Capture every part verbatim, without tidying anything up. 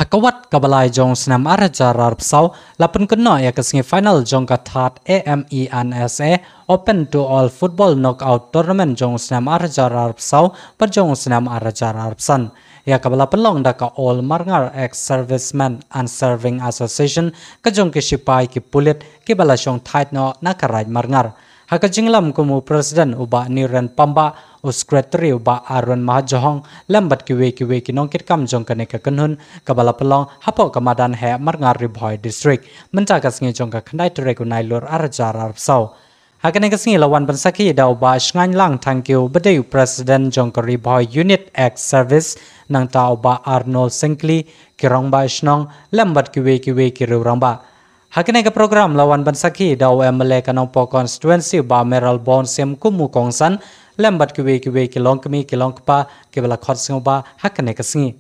Ha ka wat kaba lai jong u snem ar hajar arphew saw, la pynkynnoh ïa ka sngi final jong ka third A M E N S A Open to All Football Knockout Tournament jong u snem ar hajar arphew saw bad jong u snem ar hajar arphew san, ïa kaba la pynlong da ka All Marngar Ex Servicemen and Serving Association, ka jong ki shipai ki pulit kiba la shong thait noh na ka Raid Marngar. Ha ka jingïalam kum u President u Bah Niren Pambah, u Secretary u Bah Aaron Mahajahong, lem bad kiwei kiwei ki nongkitkam jong kane ka kynhun kaba la pynlong hapoh ka madan heh Marngar, Ri Bhoi District, mynta ka sngi jong ka khyndai tarik u Nailur ar hajar arphew saw. Ha kane ka sngi la wan ban sakhi da u Bah Shngainlang Thangkhiew, ba dei u President jong ka Ri Bhoi Unit Ex Service, nangta u Bah Arnold Syngkli, ki Rangbah Shnong, lem bad kiwei kiwei ki riew rangbah. Ha kane ka program la wan ban sakhi da u M L A ka Nongpoh Constituency u Bah Mayralborn Syiem kum u kongsan, lem bad kiwei kiwei ki longkmie ki longkpa kiba la khot sngewbha ha kane ka sngi.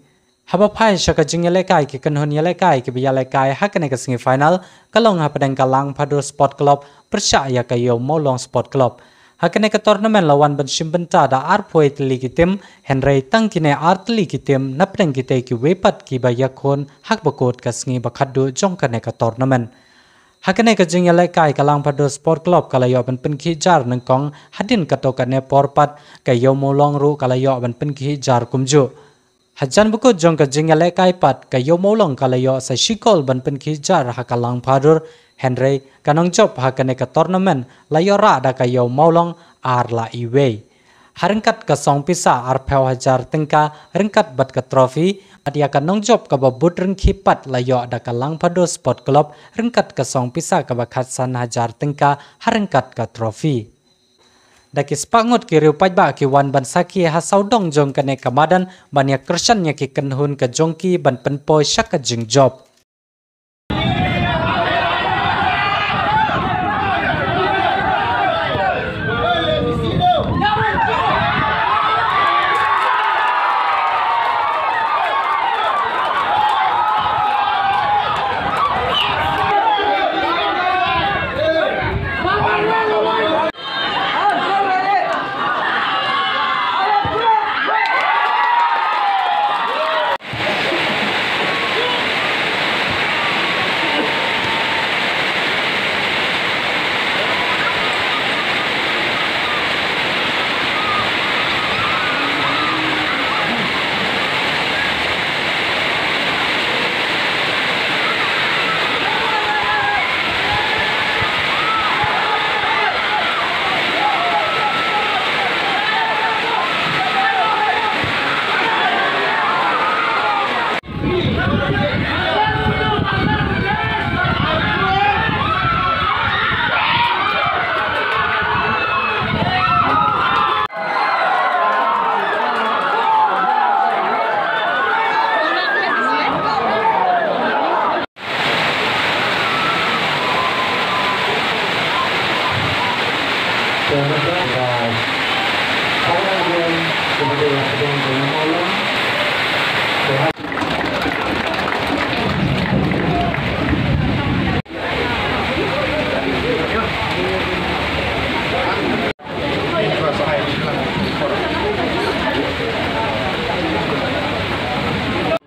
Haba phai sha ka jingïalehkai ki kynhun ïalehkai kiba ïalehkai ha kane ka sngi final, ka long hapdeng ka Langphadur Sport Club pyrshah ïa ka Ïew Mawlong Sport Club. Ha kane ka tournament la wan ban shim bynta da arphew tylli ki tim, hynrei tang kine ar tylli ki tim napdeng kitei kiwei pat kiba ïakhun ha kaba kut ka sngi ba khatduh jong kane ka tournament. Ha kane ka jingïalehkai ka Langphadur Sport Club ka la ïoh ban pynkhih jar nyngkong, hadien katto katne por pat ka Ïew Mawlong ruh ka la ïoh ban pynkhih jar kumjuh. Hajan ba kut jong ka jingïalehkai pat ka Ïew Mawlong ka la ïoh sa shi kol ban pynkhih jar ha ka Langphadur, hynrei ka nongjop ha kane ka tournament la ïoh rah da ka Ïew Mawlong ar la iwei. Ha ryngkat ka song pisa arphew hajar tyngka ryngkat bad ka trophy, bad ïa ka nongjop kaba bud ryngkhih pat la ïoh da ka Langphadur Sport Club ryngkat ka song pisa kaba khatsan hajar tyngka ha ryngkat ka trophy. Da ki spah ngut ki riew paidbah ki wan ban sakhi ha sawdong jong kane ka madan ban ïa kyrshan ïa ki kynhun ka jong ki ban pynpoi sha ka jingjop.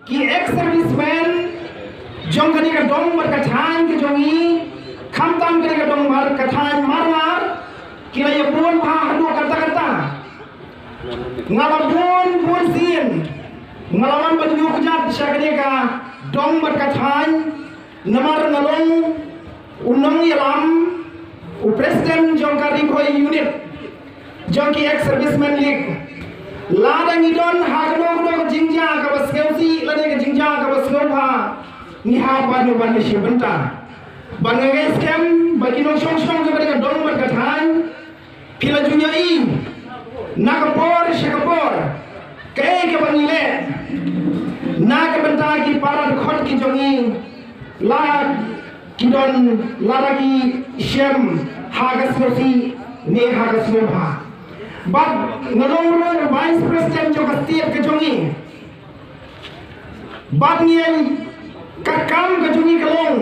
Ki ex servicemen jong kane ka dong bad ka thaiñ ka jong ngi, khamtam kane ka dong bad ka thaiñ Marngar, ki la ïa bun bha haduh katta katta. Nga la bun bun sien nga la wan ban ïuh kjat sha kane ka dong bad ka thaiñ, namar nga long u nongïalam, u president jong ka Ri Bhoi Unit jong ki ex servicemen league. Lada ngi don ha kano kano ka jingjia kaba sngewsih lane ka jingjia kaba sngewbha, ngi hap ban ïa ban ïashim bynta. Bad nga ngeit skhem ba ki nongshong shnong jong kane ka dong bad ka thaiñ, phi la ju ïohi na ka por sha ka por kaei kaba ngi leh na ka bynta ki para dkhot ki jong ngi, la ki don, lada ki shem ha ka sngewsih ne ha ka sngewbha. Bad nga long ruh u vice president jong ka state ka jong ngi. Bad ngi, ka kam ka jong ngi ka long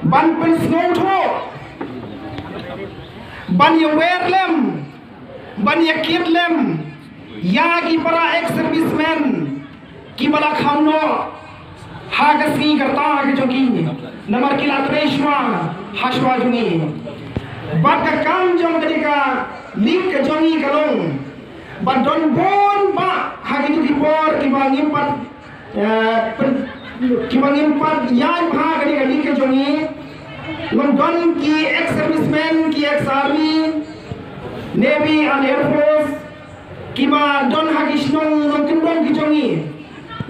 ban pynsngewthuh, ban ïawer lem, ban ïakit lem ïa ki para ex servicemen kiba la kham noh ha ka sngi ka rta ka jong ki, namar ki la trei shuwa ha shuwa jong ngi. Bad ka kam jong kane ka league ka jong ngi ka long ba don bun bah ha kito ki por kiba ngim pat, eh, pyn-, kiba ngim pat ïaid bha ha kane ka league ka jong ngi. Long don ki ex servicemen, ki ex army, navy and air force, kiba don ha ki shnong nongkyndong ki jong ngi.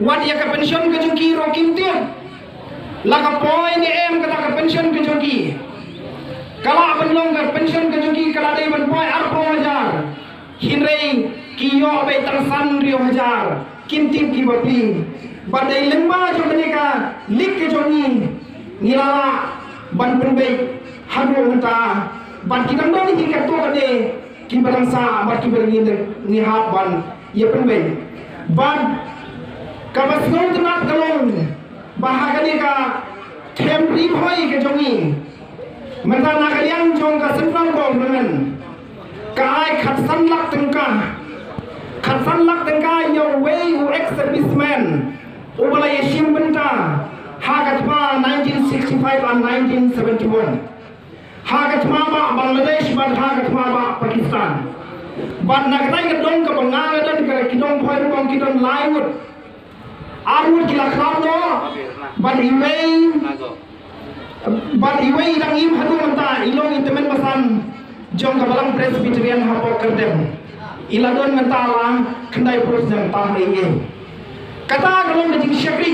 Wat ïa ka pension ka jong ki ruh kim tip la ka poi ne em kata ka pension ka jong ki. Ka lah ban long ka pension ka jong ki ka la dei ban poi arphew hajar. Hynrei ki ïoh beit tang san hynriew hajar. Kim tip ki bapli. Bad dei lyngba jong kane ka league ka jong ngi, ngi la lah ban pynbeit haduh mynta. Bad ki dang don hi katto katne kiba dang sah bad kiba ngi, ngi hap ban ïa pynbeit. Bad kaba sngewtynnat ka long ba ha kane ka them Ri Bhoi ka jong ngi, mynta na ka liang jong ka central government ka ai khatsan lak tyngka. Khatsan lak tyngka ïa uwei u ex serviceman uba la ïashim bynta ha ka thma nineteen sixty-five and nineteen seventy-one. Ha ka thma bah Bangladesh bad ha ka thma bah Pakistan. Bad na kata ka dong kaba nga la don, ka ki dong Bhoi ruh ki don lai ngut. Ar ngut ki la khlad noh. Bad iwei, bad iwei i dang im haduh mynta, i long i tymmen basan jong ka Balang Presbyterian hapoh Kyrdem. I la don mynta la khyndai phew snem tam ei ei. Kata ka long ka jingshakri.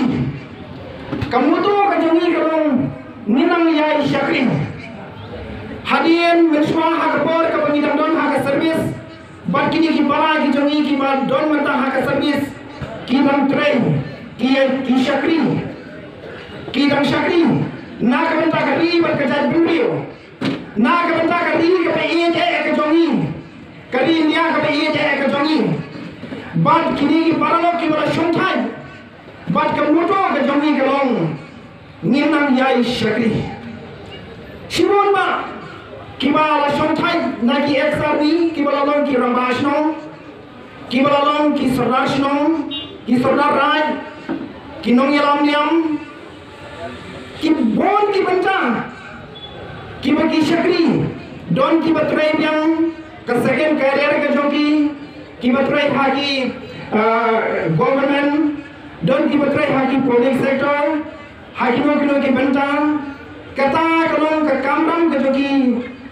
Ka motto ka jong ngi ka long, ngin nang ïai shakri. Hadien mynshuwa ha ka por kaba ngi dang don ha ka service, bad kine ki para ki jong ngi kiba don mynta ha ka service, ki dang trei, ki, ki shakri. Ki dang shakri na ka bynta ka ri bad ka jaitbynriew. Na ka bynta ka ri kaba ïeit eh ka jong ngi, ka ri India kaba ïeit eh ka jong ngi. Bad kine ki paralok kiba la shongthait, bad ka motto ka jong ngi ka long, ngin nang ïai shakri. Shibun bah kiba la shongthait na ki ex army, kiba la long ki rangbah shnong, kiba la long ki sordar shnong, ki sordar raid, ki nongïalam niam, ki bun ki bynta, kiba ki shakri, don kiba trei biang ka second career ka jong ki, kiba trei ha ki, ah, government, don kiba trei ha ki public sector, ha kino kino ki bynta. Kata ka long ka kamram ka jong ki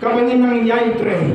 kaba ngin nang ïai trei.